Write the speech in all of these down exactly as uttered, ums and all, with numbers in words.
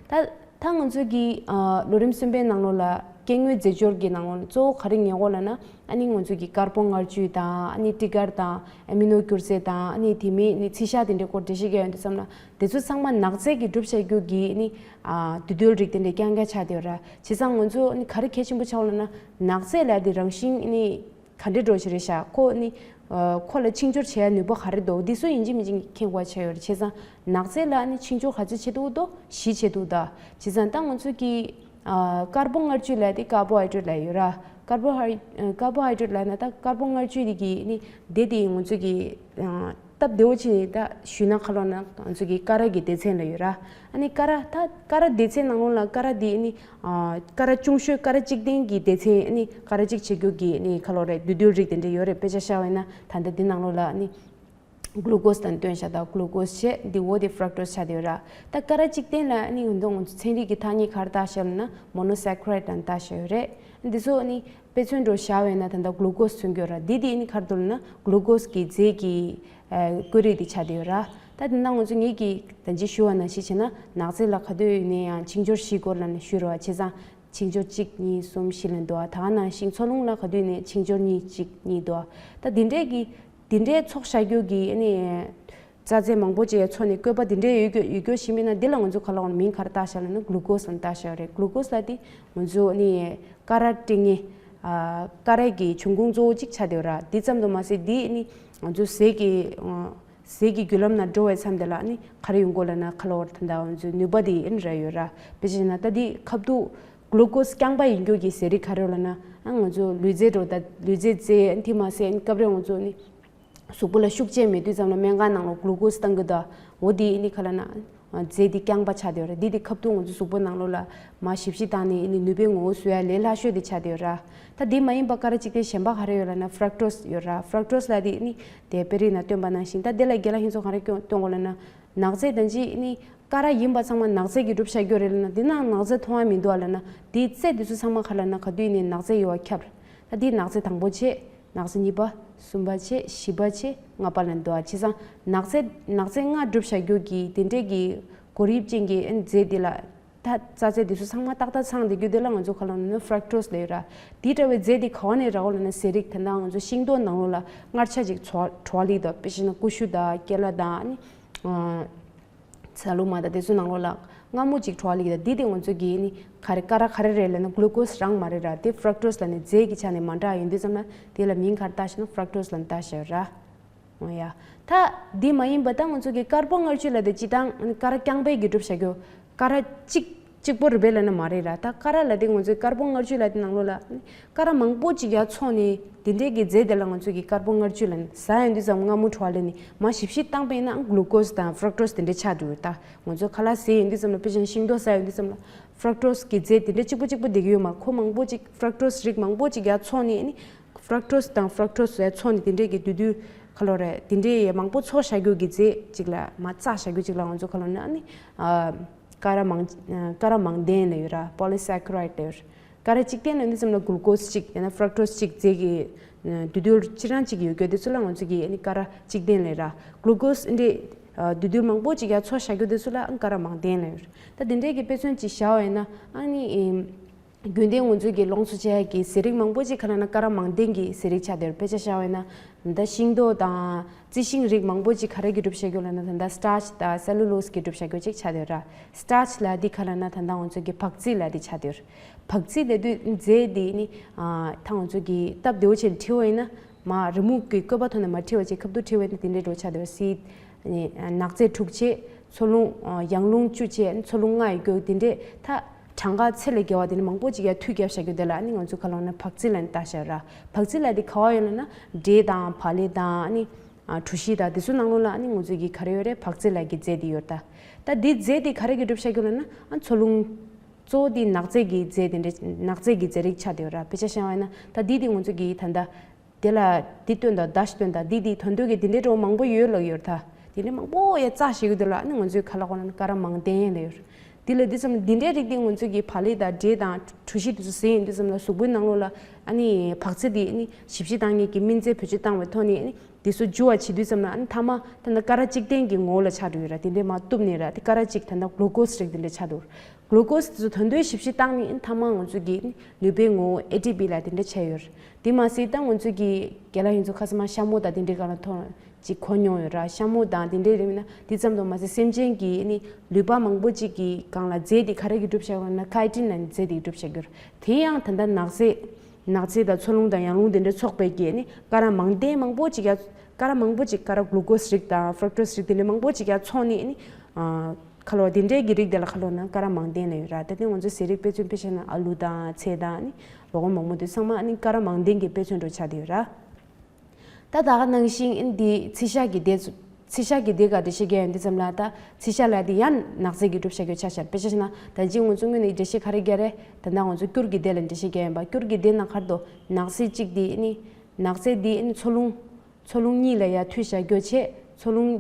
ད་ད་ང་ཚོ་གི་ཨ་ལོ་རིམ་གསུམ་པའི་ནང་ལོགས་ལ་སྐྱེ་དངོས་རྫས་སྦྱོར་གྱི་ནང་ལོགས་ལ་གཙོ་བོ་ག་རེ་ཉན་དགོས་ལབ་ན། ཨ་ནི་ང་ཚོ་གི་ཀར་བོ་མངར་བཅུད་དང་། ཨ་ནི་ཊི་གར་དང་། ཨ་མི་ནོ་སྐྱུར་རྫས་དང་། ཨ་ནི་དེ་མིན་ནི་ཚིལ་ཤ་དེ་འདྲའི་སྐོར་འགྲེལ་བཤད་རྒྱག་ཡོང་དུས་ཙམ་ལ། དེ་ཚོ་ཚང་མ་ནག་རྫས་ཀྱིས་གྲུབ་བཞག་རྒྱུ་གི་ནི་ཨ་འདུས་རྡུལ་རིགས་དེ་འདྲའི་རྐྱང་རྐྱང་ཆགས་བསྡད་ཡོད་ར། བྱས་ཙང་ང་ཚོ་ནི་ག་རེ་གལ་ཆེན་པོ་ཆགས་ཡོད་ལབ་ན། ནག་རྫས་ལབ་དེ་རང་བཞིན་ནི་ག་འདྲ་འདྲ་ཞིག་རེད་ཤག་ཁོ་ནི་ཨ་ཁོ་ལ་འཆིང་སྦྱོར་བྱེད་ཡ་ནུས་པ་ག་རེ་འདུག་འདི་ཚོ་ཡིན་གཅིག་མིན་གཅིག་མཁྱེན་དགོས་ཆགས་ཡོད་རེད། བྱས་ཙང་ནག་རྫས་ལ་ནི་འཆིང་སྦྱོར་ག་ཚོད་བྱེད་ཐུབ་འདུག་བཞི་བྱེད་ཐུབ་འདུག་བྱས་ཙང་ད་ང་ཚོ་གི་ཨ་ཀར་བོ་མངར་བཅུད་ལབ་དེ་ཀར་བོ་ཧའི་ཌེ་རེ་ཊི་ལབ་ཡོད་ར། ཀར་བོ་ཧའི་ཀར་བོ་ཧའི་ཌེ་རེ་ཊི་ལབ་ན་ད་ཀར་བོ་མངར་བཅུད་དེ་གི་ནི་དེ་དེ་ང་ཚོ་གི་ཨ་སྟབས་བདེ་བོ་བྱས་ནས་ད་ཞུས་ན་ཁ་ལོ་ན་ང་ཚོ་གི་ཀ་ར་གི་སྡེ་ཚན་ལ་ཡོད་ར། ཨ་ནི་ཀ་ར་ད་ཀ་ར་སྡེ་ཚན་ནང་ལོགས་ལ་ཀ་ར་དེ་ནི་ཨ་ཀ་ར་ཆུང་ཤོས་ཀ་ར་གཅིག་ལྡན་གྱི་སྡེ་ཚན། ཨ་ནི་ཀ་ར་གཅིག་བྱེད་རྒྱུ་གི་ནི་ཁ་ལོ་རེད། འདུས་རྡུལ་རིགས་དེ་འདྲ་ཡོད་རེད། དཔེ་ཆ་བཞག་པ་ཡིན་ན་ད་ལྟ་འདི་ནང་ལོགས་ལ་ནི་གླུ་ཀོ་སི་དང་བཏོན་བཞག་ད་གླུ་ཀོ་སི་བྱས། འདི་འོ་དེ་ཕ་རག་ཊོ་སི་ཆགས་བསྡད་ཡོད་ར། ད་ཀ་ར་གཅིག་ལྡན་ལ་ནི་ཡོད་མདོག་ང་ཚོ་ཚན་རིག་གི་ཐ་སྙད་ག་རེ་བཏགས་བཞག་ལབ་ན་མོ་ནོ་སེ་ཀ་རའི་ཌི་ལབ་བཏགས་བཞག་ཡོད་རེད། འདི་ཚོ་ནི་དཔེ་མཚོན་འདྲ་བཞག་པ་ཡིན་ན་ད་ལྟ་གླུ་ཀོ་སི་མཚོན་གྱི་ཡོད་ར། འདི་དེ་ནི་ག་རེ་འདུག་ལབ་ན་གླུ་ཀོ་སི་གི་རྫས་ཀྱི་ཨ་བཀོད་རིས་དེ་ཆགས་བསྡད་ཡོད་ར། ད་དེ་ནང་ང་ཚོ་ངེད་ཀྱིས་ད་ཅི་ཞུ་བ་ནང་བཞིན་བྱས་ན་ནག་རྫས་ལ་ག་དུས་ཡིན་ན་ཡང་འཆིང་སྦྱོར་བཞི་སྐོར་ལ་ནི་ཞུས་རེད་བ། བྱས་ཙང་འཆིང་སྦྱོར་གཅིག་གཉིས་གསུམ་བཞི་ལ་འདུག་བ། ད་ག་ནང་བཞིན་འཚོ་རླུང་ལ་ག་དུས་ནི་འཆིང་སྦྱོར་གཉིས་གཅིག་གཉིས་འདུག་བ། ད་དེ་འདྲའི་གི་དེ་འདྲའི་ཚོགས་བཞག་རྒྱུ་གི་ཨ་ནི་རྩ་རྫས་མང་པོ་ཅིག་ཚོགས་ནས་བཀོད་པ་དེ་འདྲའི་ཡོད་རྒྱུ་ཡོད་རྒྱུ་ཞིག་མིན་ན། འདི་ལ་ང་ཚོ་ག་ལབ་དགོས་ན་མིང་ག་རེ་བཏགས་བཞག་ལབ་ན་གླུ་ཀོ་སི་ལབ་བཏགས་བཞག་རེད། གླུ་ཀོ་སི་ལབ་དེ་ང་ཚོ་ཨ་ནི་ཀ་ར་སྤྲད་མཁན་ཨ་ཀ་ར་གི་འབྱུང་ཁུངས་གཙོ་བོ་གཅིག་ཆགས་བསྡད་ཡོད་ར། དེ་ཙམ་དུ་མ་ཟད་དེ་ནི་ང་ཚོ་ཟས་ཀྱི་ཨ་ཟས་ཀྱི་བརྒྱུད་ལམ་ནང་འགྲོ་བའི་མཚམས་དེ་ལ་ནི་ག་རེ་ཡོང་གི་ཡོད་ལབ་ན་ཁ་ལོ་བར་ད་ལྟ་ང་ཚོའི་ནུས་པ་དེ་ཨེ་ནི་རག་ཡོད་ར། དཔེ་ཆ་བཞག་ན་ད་དེ་ཁ་ཐུག་གླུ་ཀོ་སི་རྐྱང་པ་ཡིན་རྒྱུ་གི་ཟས་རིགས་ག་རེ་ཡོད་ལབ་ན། ཨ་ང་ཚོ་ལུས་རྩལ་འགྲོ་ད་ལུས་རྩལ་རྩེ་དེ་མ་ཟད་སྐབས་རེ་ང་ཚོ་ནི་གཟུགས་པོ་ལ་ཤུགས་རྐྱེན་མེད་དུས་ཙམ་ལ་སྨན་ཁང་ནང་ལ་གླུ་ཀོ་སི་བཏང་གི་འདུག་འོ་དེ་ནི་ག་ལབ་ན་རྫས་འདི་རྐྱང་པ་ཆགས་བསྡད་ཡོད་རེད། འདི་དེ་ཁ་ཐུག་ང་ཚོ་གཟུགས་པོ་ནང་ལོགས་ལ་མར་ཞིབ་ཞིབ་བཏང་ནས་ནི་ནུས་པའི་ངོ་བོ་བཟོ་ཡ་ལས་སླ་ཤོས་དེ་ཆགས་བསྡད་ཡོད་ར། ད་དེ་མ་ཡིན་པ་ཀ་ར་གཅིག་ལྡན་གཞན་པ་ག་རེ་ཡོད་ལབ་ན་ཕ་རག་ཊོ་སི་ཡོད་ར། ཕ་རག་ཊོ་སི་ལབ་དེ་ནི་དེ་དཔེ་རིས་ནང་བཏོན་པ་ནང་བཞིན། ད་དེ་ལ་རྒན་ལགས་ཁྱེད་ཚོ་ག་རེ་སྐྱོན་སྟོན་དགོས་ལབ་ན། ནག་རྫས་དང་ཅི་ནི་ཀ་ར་ཡིན་པ་ཚང་མ་ནག་རྫས་ཀྱིས་གྲུབ་བཞག་རྒྱུ་རེད་ལབ་ན། དེ་ནང་ནག་རྫས་མཐོང་བ་མི་འདུག་ཨ་ལབ་ན། དེའི་རྫས་དེ་ཚོ་ཚང་མ་ག་ལབ་ན་ག་དུས་ནི་ནག་རྫས་ཡོད་པ་ཁྱབ་རེད། ད་དེ་ནག་རྫས་དང་པོ་བྱས། ནག་རྫས་གཉིས་པ། གསུམ་པ་བྱས། བཞི་པ་བྱས། ལྔ་པ་ལ་འདུག་ཨ། བྱས་ཙང་ནག་རྫས་ནག་རྫས་ལྔ་གྲུབ་བཞག་རྒྱུ་གི་དེ་འདྲས་ཀྱི་གོ་རིམ་ཅན་གྱི་ཨ་ནི་རྫས་དེ་ལ། ད་རྩ་རྫས་དེ་ཚོ་ཚང་མ་ཏག་ཏག་ཚང་བསྡད་རྒྱུ་དེ་ལ་ང་ཚོ་ག་ལབ་ན་ཕ་རག་ཊོ་སི་ལབ་ཡོད་ར། དེ་འདྲ་བའི་རྫས་དེ་ག་བ་ནས་རག་གོ་ལབ་ན་ཟས་རིགས་ད་ལྟ་ང་ཚོ་ཤིང་ཏོག་ནང་ལོགས་ལ་མངར་ཆ་ཅིག་བྲོ་བ་ལི་དང་། དཔེ་བཞག་ན་ཀུ་ཤུ་དང་ཀེ་ལ་དང་ཨ་ནི་ཨ། ཚ་ལུ་མ་དང་དེ་ཚོའི་ནང་ལོགས་ལ་མངར་མོ་ཅིག་བྲོ་བ་ལི་དང་། འདི་དེ་ང་ཚོ་གི་ནི་ག་རེ་ཀ་ར་ག་རེ་རེད་ལབ་ན་གླུ་ཀོ་སི་རང་མ་རེད་ར། དེ་ཕ་རག་ཊོ་སི་ལབ་ནས་རྫས་ཀྱི་ཆ་ནས་མ་འདྲ་ཡོང་དུས་ཙམ་ལ་དེ་ལ་མིང་ག་རེ་བཏགས་ཤག་ན་ཕ་རག་ཊོ་སི་ལབ་ནས་བཏགས་ཤག་ར། འོ་ཡ། ད་འདི་མ་ཡིན་པ་ད་ང་ཚོ་གི་ཀར་བོ་མངར་བཅུད་ལབ་དེ་སྤྱིར་བཏང་ཀ་ར་རྐྱང་པའི་གི་གྲུབ་བཞག་རྒྱུ། ཀ་ར་གཅིག་གཅིག་པོ་རེད་པས་ལབ་ན་མ་རེད་ར། ད་ཀ་ར་ལབ་དེ་ང་ཚོའི་ཀར་བོ་མངར་བཅུད་ལབ་དེ་ནང་ལོགས་ལ་ཀ་ར་མང་པོ་ཅིག་ཡར་ཚོགས་ནས་དེ་འདྲས་ཀྱི་རྫས་དེ་ལ་ང་ཚོ་གི་ཀར་བོ་མངར་བཅུད་ལབ་ནས། ཟ་ཡོང་དུས་ཙམ་མངར་མོ་བྲོ་བ་ལི་ནི་མར་ཞིབ་ཞིབ་བཏང་པ་ཡིན་ན་གླུ་ཀོ་སི་དང་ཕ་རག་ཊོ་སི་དེ་འདྲས་ཆགས་འགྲོ་ཡོད། ད་ང་ཚོ་ཁ་ལག་ཟས་ཡོང་དུས་ཙམ་ལ་དཔེ་བཞག་ན་ཤིང་ཏོག་ཟ་ཡོང་དུས་ཙམ་ལ་ཕ་རག་ཊོ་སི་གི་རྫས་དེ་འདྲས་གཅིག་པོ་གཅིག་པོ་བསྡད་ཀྱི་ཡོད་མ། ཁོ་མང་པོ་ཅིག་ཕ་རག་ཊོ་སི་རིགས་མང་པོ་ཅིག་ཡར་ཚོགས་ནས་ནི། ཕ་རག་ཊོ་སི་དང་ཕ་རག་ཊོ་སི་ཚོགས་ནས་དེ་འདྲས་ཀྱི་དུད་འགྲོ་ག་ལབ་རེད། དེ་འདྲས་ཡས་མང་པོ་ཚོགས་བཞག་རྒྱུ་གི་རྫས་ཅིག་ལ་མར་བཙགས་བཞག་རྒྱུ་ཅིག་ལ་ང་ཚོ་ག་ལབ་ན་ནི་ཨ་ཀ་ར་མང་ཀ་ར་མང་ལྡན་ལབ་ཡོད་ར། པོ་ལི་སེ་ཀ་རའི་ཌི་ལབ་ཡོད་ར། ཀ་ར་གཅིག་ལྡན་ལབ་དུས་ཙམ་ལ་གླུ་ཀོ་སི་གཅིག་ཡང་ན་ཕ་རག་ཊོ་སི་གཅིག་རྫས་ཀྱི་དུད་འགྲོ་ཁྱེད་རང་གཅིག་ཡོད་རྒྱུ་དེ་ཚོ་ལ་ང་ཚོ་གིས་ནི་ཀ་ར་གཅིག་ལྡན་ལབ་ཡོད་ར། གླུ་ཀོ་སི་འདི་དུད་འགྲོ་མང་པོ་ཅིག་ཡར་ཚོགས་བཞག་རྒྱུ་དེ་ཚོ་ལ་ཀ་ར་མང་ལྡན་ལབ་ཡོད་ར། ད་དེ་འདྲས་ཀྱི་དཔེ་མཚོན་ཅིག་བཞག་པ་ཡིན་ན་ཨ་ནི། རྒྱུན་ལྡན་ང་ཚོའི་གི་ལོངས་སུ་སྤྱད་ཡ་གི་ཟས་རིགས་མང་པོ་ཅིག་ག་ལབ་ན་ཀ་ར་མང་ལྡན་གྱི་ཟས་རིགས་ཆགས་བསྡད་ཡོད་ར། དཔེ་ཆ་བཞག་པ་ཡིན་ན་ད་ཤིང་ཏོག་དང་རྩི་ཤིང་རིགས་མང་པོ་ཅིག་ག་རེ་གིས་གྲུབ་བཞག་རྒྱུ་ལབ་ན་ད་ལྟ་སི་ཊར་ཆི་དང་སེ་ལུ་ལོ་སི་གིས་གྲུབ་བཞག་རྒྱུ་ཅིག་ཆགས་བསྡད་ཡོད་ར། སི་ཊར་ཆི་ལབ་དེ་ག་ལབ་ན་ད་ལྟ་ང་ཚོའི་གི་བག་ཚིལ་ལབ་དེ་ཆགས་བསྡད་ཡོད་ར། བག་ཚིལ་ལབ་དུས་རྫས་དེ་ནི་ཨ་ད་ང་ཚོའི་གི་སྟབས་བདེ་བོ་བྱས་ནས་བྲི་བ་ཡིན་ན་མར་རི་མོ་གི་བཀོད་པ་ཐོག་ནས་མར་བྲི་བ་བྱས། ཁ་ཐུག་བྲི་བ་ཡིན་ན་དེ་འདྲའི་འགྲོ་ཆགས་བསྡད་ཡོད་ར། སི་ནག་རྫས་དྲུག་བྱས། འཚོ་རླུང་ཡང་རླུང་བཅུ་བྱས། འཚོ་རླུང་ལྔ་ཡོད་རྒྱུ་དེ་འདྲས། ད་གྲངས་ཀ་ཚད་ལས་བརྒལ་བ་དེ་འདྲ་མང་པོ་ཅིག་ཡར་མཐུད་བརྒྱབ་བཞག་རྒྱུ་དེ་ལ་ནི་ང་ཚོས་ག་ལབ་ན་བག་ཚིལ་ལབ་ནས་བཏགས་བཞག་ར། བག་ཚིལ་ལབ་དེ་ག་བ་ཡོད་ལབ་ན་འབྲས་དང་བག་ལེབ་དང་ནི་གྲོ་ཞིབ་དང་དེ་ཚོའི་ནང་ལོགས་ལ་ནི་ང་ཚོས་གི་ག་རེ་ཡོད་རེད། བག་ཚིལ་ལབ་ཀྱི་རྫས་དེ་ཡོད་རེད། ད་ད་དེ་རྫས་དེ་ག་རེ་གིས་གྲུབ་བཞག་རྒྱུ་ལབ་ན་ཨ་འཚོ་རླུང་གཙོ་བོ་དེ་ནག་རྫས་ཀྱི་རྫས་དེ་འདྲ་ནག་རྫས་ཀྱི་རྫས་རིགས་ཆགས་བསྡད་ཡོད་ར། དཔེ་ཆ་བཞག་པ་ཡིན་ན་ད་དེ་དེ་ང་ཚོས་གི་ད་ལྟ། དེ་ལ་འདི་སྟོན་དང་ད་ཞིག་སྟོན་དང་འདི་འདི་དོན་དུ་གི་འདི་འདྲའི་འགྲོ་མང་པོ་ཡོད་ལབ་ཡོད་ད། འདི་འདྲའི་མང་པོ་ཡ་རྩ་ཞིག་ཡོད་དེ་ལ་ནི་ང་ཚོས་ག་ལབ་དགོས་ན་ཀ་ར་མང་ལྡན་ལབ་ཡོད། འདི་ལ་འདི་ཙམ་འདི་འདྲའི་རིགས་འདི་ང་ཚོ་གི་བག་ལེབ་དང་འབྲས་དང་གྲོ་ཞིབ་འདི་ཚོ་ཟས་ཡིན་དུས་ཙམ་ལ་གཟུགས་པོའི་ནང་ལོགས་ལ་ཨ་ནི་བག་ཚ་འདི་ཨ་ནི་ཞིབ་ཕྱི་བཏང་མཁན་གྱི་སྨན་རྫས་བེད་སྤྱོད་བཏང་བའི་ཐོག་ནས་ཨ་ནི་འདི་ཚོ་འཇུ་བ་བྱེད་དུས་ཙམ་ལ་ཨ་ནི་མཐའ་མ་ད་ལྟ་ཀ་ར་གཅིག་ལྡན་གྱི་ངོ་བོ་ལ་ཆགས་འགྲོ་ཡོད་ར། དེ་འདྲའི་མར་གཏུབ་ནས་ར་དེ་ཀ་ར་གཅིག་ད་ལྟ་གླུ་ཀོ་སི་རིགས་དེ་འདྲ་ཆགས་འདུག་གླུ་ཀོ་སི་དེ་ཚོ་ད་དུང་ཞིབ་ཕྱི་བཏང་ནས་ཨ་ནི་མཐའ་མ་ང་ཚོ་གི་ཨ་ནི་ནུས་པའི་ངོ་བོ་ཨེ་ཊི་པི་ལ་དེ་འདྲ་ཆགས་ཡོད་ར། དེ་མ་ཟད་ད་ང་ཚོ་གི་རྒན་ལགས་ཡིན་ཚོ་ཁ་སང་མ་ཤ་མོ་དང་དེ་འདྲའི་སྒང་ལ་ཐོན། ཅིག་གོ་མྱོང་ཡོད་ར། ཤ་མོ་དང་དེ་འདྲའི་རིགས་ན་དེ་ཙམ་དུ་མ་ཟད་སེམས་ཅན་གྱི་ནི་ལུད་པ་མང་པོ་ཅིག་གི་སྒང་ལ་རྫས་དེ་ག་རེ་གི་གྲུབ་བཞག་ཡོད་ན་ཁའི་ཊིན་ལ་ནི་རྫས་དེ་གི་གྲུབ་བཞག་ཡོད་ར། དེ་ཡང་ད་ལྟ་ནག་རྫས་ནག་རྫས་དང་འཚོ་རླུང་དང་ཡང་རླུང་དེ་འདྲ་ཚོགས་པའི་གི་ནི་ཀ་ར་མང་ལྡན་མང་པོ་ཅིག་ཡ་ཀ་ར་མང་པོ་ཅིག་ཀ་ར་གླུ་ཀོ་སི་རིགས་དང་ཧྥྲུག་ཏོ་སི་རིགས་དེ་འདྲ་མང་པོ་ཅིག་ཡ་ཚོགས་ནི་ནི་ཁ་ལོ་དེ་འདྲའི་གི་རིགས་དེ་ལ་ཁ་ལོ་ན་ཀ་ར་མང་ལྡན་ལ་ཡོད་ར། ད་དེ་ང་ཚོ་ཟས་རིགས་དཔེ་མཚོན་དཔེ་བཞག་ན་ཨ་ལུ་དང་ཚལ་དང་ནི་ལོ་གོ་མང་པོ་དེ་ཚང་མ་ནི་ཀ་ར་མང་ལྡན་གྱི་དཔེ་མཚོན་འགྲོ་ཆགས་དེ་ཡོད་ར། ད་ད་ག་ནང་བཞིན་འདི་ཚི་ཤ་གི་སྡེ་ཚུ་ཚི་ཤ་གི་སྡེ་ག་འགྲེལ་བཤད་རྒྱག་ཡོང་དུས་ཙམ་ལ་ད་ཚི་ཤ་ལ་དེ་ཡང་ནག་རྫས་ཀྱི་གྲུབ་བཞག་རྒྱུ་ཆ་ཤར། དཔེ་ཆ་བཞག་ན་ད་ཅི་ང་ཚོ་སྔོན་ནས་འགྲེལ་བཤད་ག་རེ་རྒྱག་རེད། ད་ད་ང་ཚོ་སྐྱུར་གྱི་སྡེ་ལ་འགྲེལ་བཤད་རྒྱག་ཡོང་པ། སྐྱུར་གྱི་སྡེ་ནང་ཁར་དུ་ནག་རྫས་གཅིག་དེ་ནི་ནག་རྫས་དེ་ནི་འཚོ་རླུང་འཚོ་རླུང་གཉིས་ལ་ཡ་མཐུད་བཞག་རྒྱུ་བྱས། འཚོ་རླུང་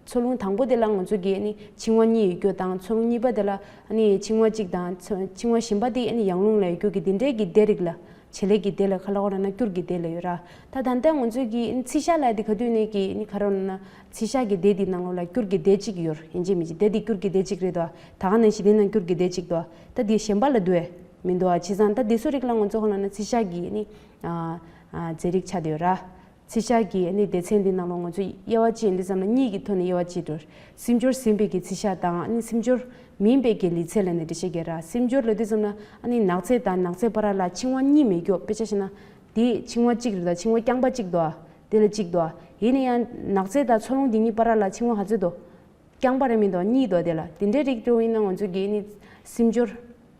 འཚོ་རླུང་དང་པོ་དེ་ལ་ང་ཚོ་གི་ནི་འཆིང་བ་གཉིས་ཡོད་རྒྱུ་དང་འཚོ་རླུང་གཉིས་པ་དེ་ལ་ནི་འཆིང་བ་གཅིག་དང་འཚོ་འཆིང་བ་གཞན་པ་དེ་ནི་ཡང་རླུང་ལ་ཡོད་རྒྱུ་གི་དེ་འདྲའི་གི་སྡེ་རིགས་ལ་བྱེད་ལས་ཀྱི་སྡེ་ལ་ག་ལ་འོ་ར་ན་སྐྱུར་གྱི་སྡེ་ལ་ཡོད་ར། ད་ད་ལྟ་ང་ཚོས་ཀྱི་ཚི་ཤ་ལ་དེ་ག་དུས་ནས་ཀྱི་ནི་ག་རེ་ན་ཚི་ཤ་གི་སྡེ་དེ་ནང་ལོགས་ལ་སྐྱུར་གྱི་སྡེ་གཅིག་ཡོད་རེད། ཡིན་གཅིག་མིན་གཅིག་སྡེ་དེ་སྐྱུར་གྱི་སྡེ་གཅིག་རེད་དོ། ད་ག་ནང་བཞིན་དེ་ནང་སྐྱུར་གྱི་སྡེ་གཅིག་དོ། ད་དེ་གཞན་པ་ལ་འདུ་བས་མི་འདུག་ཨ། བྱས་ཙང་ད་དེ་ཚོ་རིགས་ལ་ང་ཚོ་ག་ལ་ན་ཚི་ཤ་གི་ནི་ཨ་ཨ་རྫས་རིགས་ཆགས་བསྡད་ཡོད་ར། ཚི་ཤ་གི་ནི་སྡེ་ཚན་འདི་ནང་ལོགས་ང་ཚོ་དབྱེ་བ་ཕྱེ་ཡིན་དུས་ཙམ་ལ་གཉིས་ཀྱི་ཐོག་ནས་དབྱེ་བ་ཕྱེ་འགྲོ། སེམས་སྦྱོར་ཟིན་པའི་གི་ཚི་ཤ་དང་ནི་སེམས་སྦྱོར་མིན་པའི་གི་ལུས་རྩལ་ལ་ནི་འགྲེལ་བཤད་རྒྱག་ར། སེམས་སྦྱོར་ལ་དུས་ཙམ་ལ་ཨ་ནི་ནག་རྫས་དང་ནག་རྫས་བར་ལ་འཆིང་བ་གཉིས་མེད་རྒྱུ། དཔེ་ཆ་བཞག་ན་དེ་འཆིང་བ་གཅིག་རེད་དོ། འཆིང་བ་རྐྱང་པ་གཅིག་དོ། དེ་ལ་གཅིག་དོ། ཡིན་ན་ཡང་ནག་རྫས་དང་འཚོ་རླུང་འདི་གཉིས་བར་ལ་འཆིང་བ་ག་ཚོད་དོ། རྐྱང་པ་རེད་མི་འདུག་གཉིས་འདུག་དེ་ལ་དེ་འདྲའི་རིགས་འགྲོ་ཡིན་ན་ང་ཚོ་གི་ནི་སེམས་སྦྱོར་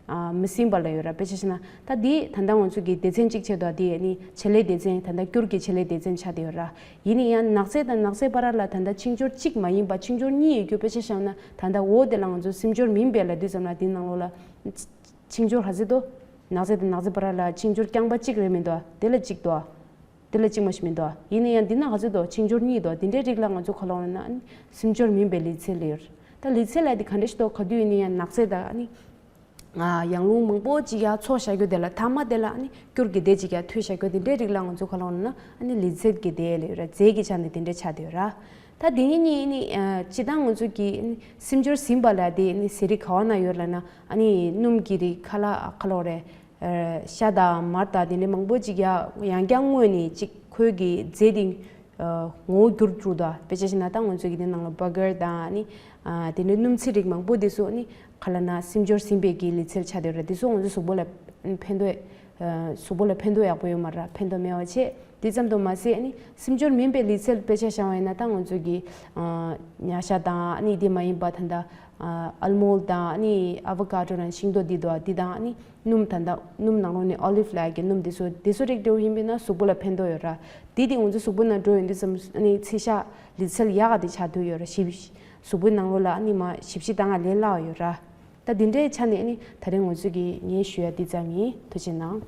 ཨ་མི་ཟིན་པ་ལ་ཡོད་ར། དཔེ་ཆ་བཞག་ན་ད་འདི་ད་ལྟ་ང་ཚོ་གི་སྡེ་ཚན་གཅིག་བྱས་འདུག་དེ་ནི་བྱེད་ལས་སྡེ་ཚན་ད་ལྟ་སྐྱུར་གྱི་བྱེད་ལས་སྡེ་ཚན་ཆགས་བསྡད་ཡོད་ར། ཡིན་ན་ཡང་ནག་རྫས་དང་ནག་རྫས་བར་ལ་ད་ལྟ་འཆིང་སྦྱོར་གཅིག་མ་ཡིན་པ་འཆིང་སྦྱོར་གཉིས་ཡོད་རྒྱུ། དཔེ་ཆ་བཞག་ན་ད་ལྟ་འོ་དེ་ལ་ང་ཚོ་སེམས་སྦྱོར་མིན་པས་ལབ་དུས་ཙམ་ལ་དེ་ནང་ལོགས་ལ་འཆིང་སྦྱོར་ག་ཚོད་འདུག་ནག་རྫས་དང་ནག་རྫས་བར་ལ་འཆིང་སྦྱོར་རྐྱང་པ་གཅིག་རེད་མི་འདུག་དེ་ལ་གཅིག་འདུག་དེ་ལ་གཅིག་མ་ཞིག་མི་འདུག་ཡིན་ན་ཡང་འདི་ན་ག་ཚོད་འདུག་འཆིང་སྦྱོར་གཉིས་འདུག་དེ་འདྲའི་རིགས་ལ་ང་ཚོ་ག་ལ་འོ་ན་སེམས་སྦྱོར་མིན་པའི་ལུས་རྩལ་ལ་ཡོད། ད་ལུས་རྩལ་ལ་དེ་ག་འདྲ་ཞིག་འདུག་ག་དུས་ཡིན་ན་ཡང་ནག་རྫས་དང་ནི་ཡང་རླུང་མང་པོ་ཅིག་ཡར་ཚོགས་བཞག་རྒྱུ་དེ་ལ་མཐའ་མ་དེ་ལ་ནི་སྐྱུར་གྱི་སྡེ་ཅིག་ཡར་མཐུད་བཞག་རྒྱུ་དེ་འདྲའི་རིགས་ལ་ང་ཚོ་ག་ལ་འོ་ན་ནི་ལུས་རྩལ་གྱི་སྡེ་ལ་ཡོད་ར། རྫས་ཀྱི་ཆ་ནས་དེ་འདྲ་ཆགས་བསྡད་ཡོད་ར། ད་དེ་ནི་ནི་ནི་སྤྱི་བཏང་ང་ཚོ་གི་ནི་སེམས་སྦྱོར་ཟིན་པ་ལ་དེ་ནི་ཟས་རིགས་ག་བ་ན་ཡོད་ལབ་ན་ཨ་ནི་སྣུམ་གྱི་རིགས་ཁ་ལག་ཁ་ལོ་རེད། ཤ་དང་མར་དང་དེ་འདྲའི་མང་པོ་ཅིག་ཡ་ཡང་བསྐྱར་བརྔོས་ནས་ཅིག་ཁོའི་གི་རྫས་དེ་ངོ་བོ་འགྱུར་འགྲོ་དོ། དཔེ་ཆ་བཞག་ན་ད་ང་ཚོ་གི་དེ་ནང་ལ་བར་གར་དང་ནི་དེ་འདྲའི་སྣུམ་ཚིག་རིགས་མང་པོ་དེ་ཚོ་ནི་ག་ལ་ན་སེམས་སྦྱོར་ཟིན་པའི་གི་ལུས་རྩལ་ཆགས་བསྡད་ཡོད་ར། དེ་ཚོ་ང་ཚོ་གཟུགས་པོ་ལ་ཕན་ཐོགས་གཟུགས་པོ་ལ་ཕན་ཐོགས་ཡག་པོ་ཡོད་མ་ར། ཕན་ཐོགས་མེད་པ་བྱས། དེ་ཙམ་དུ་མ་ཟད་ནི་སེམས་སྦྱོར་མིན་པའི་ལུས་རྩལ་དཔེ་ཆ་བཞག་པ་ཡིན་ན་ད་ང་ཚོ་གི་ཉ་ཤ་དང་ནི་དེ་མ་ཡིན་པ་ད་ལྟ་ཨལ་མོན་ཌི་དང་ནི་ཨ་བོ་ཀ་ཌོ་རང་ཤིང་ཏོག་འདི་དོ་འདི་དང་ནི་སྣུམ་ད་ལྟ་སྣུམ་ནང་ལོགས་ནས་ཨོ་ལིབ་ལ་གི་སྣུམ་དེ་ཚོ་དེ་ཚོ་རིགས་འགྲོ་ཡིན་པས་ན་གཟུགས་པོ་ལ་ཕན་ཐོགས་ཡོད་ར། དེ་དེ་ང་ཚོ་གཟུགས་པོ་ནང་འགྲོ་ཡོང་དུས་ཙམ་ནི་ཚི་ཤ་ལུས་རྩལ་ཡག་ག་དེ་ཆགས་འདུག་ཡོད་ར། ཞིབ་གཟུགས་པོའི་ནང་ལོགས་ལ་ནི་མ་ཞིབ་ཞིབ་དང་ལས་སླ་བ་ཡོད་ར། ད་དེ་འདྲའི་ཆ་ནས་ནི་ད་རིང་ང་ཚོ་གི་ངས་ཞུ་ཡ་འདི་ཙམ་ཡིན། ཐུགས་རྗེ་གནང་།